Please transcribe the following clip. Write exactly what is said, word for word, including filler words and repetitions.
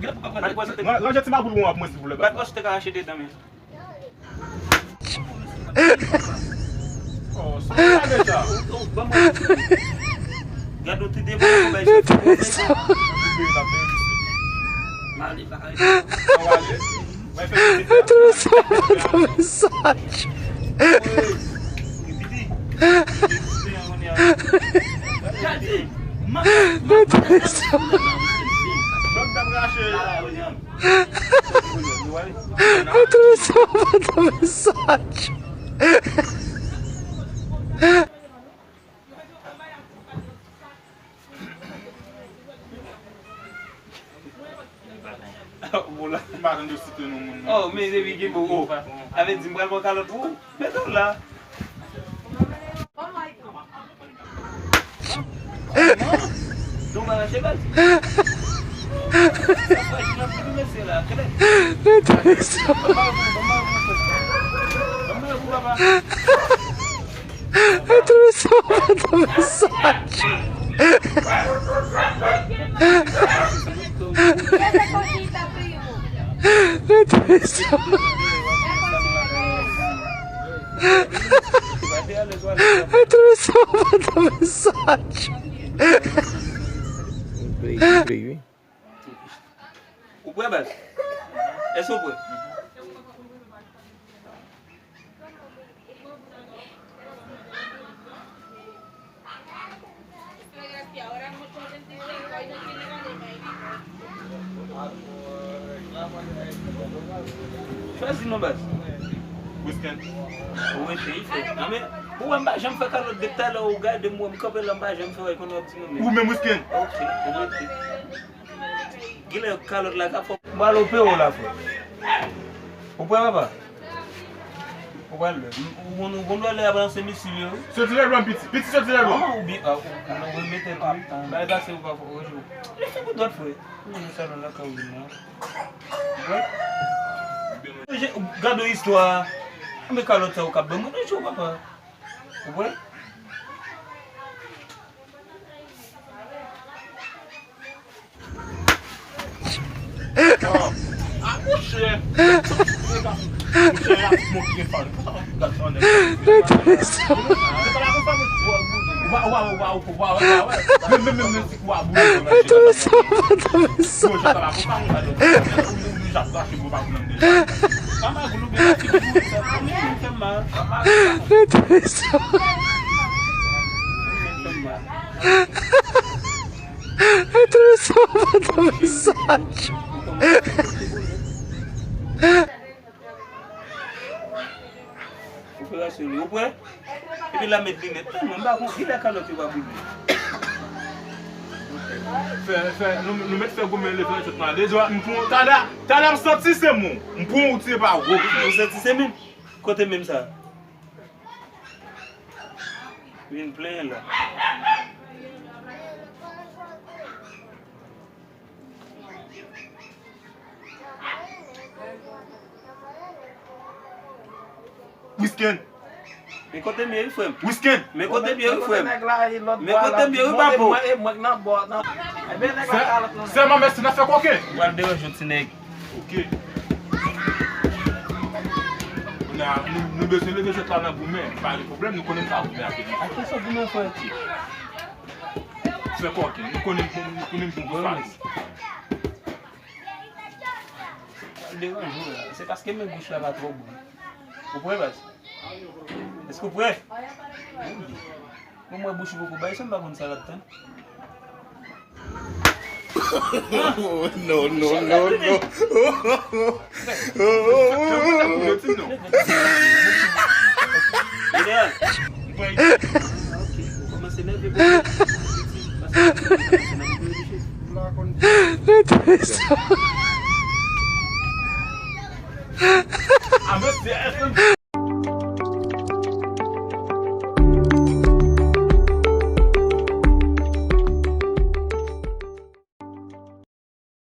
Mwen, mwen, ti makout mwen ap mwen, silvouplè. Bat pòs ou te ka rache dedan, men. Oh, sa w gade sa? Ban mwen. Gade w te devan pou bay sa. Male, bagay. Sa w ale? Mwen fè pitit la. Mwen twouve sa pa nan mesaj. Wi. Piti. Gade. Mwen twouve sa. Dòk t ap rache. Mwen twouve sa pa nan mesaj. Bon, la, m pa tande site non moun nan. Oh, men depi gen bon, oh. Sa vle di m pral pran kalòt pou ou. Mete w la. Don ba rache baz. Sa fè jina pou mesye la, kèlè. Ban m pou papa. Mwen twouve sa pa nan mesaj. Mwen twouve sa. Mwen twouve sa pa nan mesaj. Ou play, ou play, wi. Ou prè, baz? Èske w prè? Chwazi non, baz. Wisken. Ou rete, wi, frè. Non, men, ou wè m pa janm fè kalòt depi talè, ou gade m, wè m kanpe la, m pa janm fè, wè, konnen w ap di non, men. Ou menm, Wisken. Ok, ou rete. Genlè kalòt la ka fè. M pral opere w la, frè. Ou prè, papa? Ou pral lè. Ou konn, ou konn lè y ap lanse misil yo, wi. Soti lè lwen, piti. Piti, soti lè lwen. Ah, ou byen, ah, ou, ou, ou remete tou. Bay pase ou pa fò, ou jwe. Li fè pou dwat, frè. Ou menm sa nan lakay ou la. Ou prè? Gade istwa. Anben kalòt sa ou k ap ban mwen, ou jwe, papa. Ou prè? Ah, monchè. Monchè, la, mon ki gen fan. Gad sa, nèg. Mwen twouve sa. Wa, wa, wa, wa, wa, wa. Menm, menm, menm, menm si kou a boule. Mwen twouve sa, mwen twouve sa. Yo, sa va pou pa mwen, gade. Ou, ou, ou, Jap rache gwo babou nan deja. Sa magoul ou gen la, ti boule, sa, sa fè m mal. Mwen twouve sa. Mwen twouve sa pa nan mesaj. Operasyon li, ou prè? Epi l ap met linèt. Tèlman m pa konn kilè kalòt yo va boule. Fè, fè, nou, nou mèt fè goumen leve sot nan de zwa. M pran, talè, talè m santi se mwen. M pran ou tiye pa ou. Ou santi se menm? Kote menm sa? Vin plenyen la. Wisken. Men kote m ye wi, frè m. Wisken. Men kote m ye wi, frè m. Men kote m ye wi, papo. Sè, sèlman mèsi, n ap fè koken. Ou pral deranje yon ti nèg. Ok. Kounye a, nou, nou bezwen leve jwèt la nan goumen. Pa gen pwoblèm, nou konnen sa goumen ap vini. A ki sa goumen fè ti? Fè koken, nou konnen, nou konnen bon pou sa. Pral deranje w la. Se paske men bouch la pa twò bon. Ou prè, baz? Èske w prè? Bon, mwen bouch ou poko bay, sa m pa konn sa l ap tann. No, no, no, no. Ideal. Kòmanse nève pou. A mesye, èske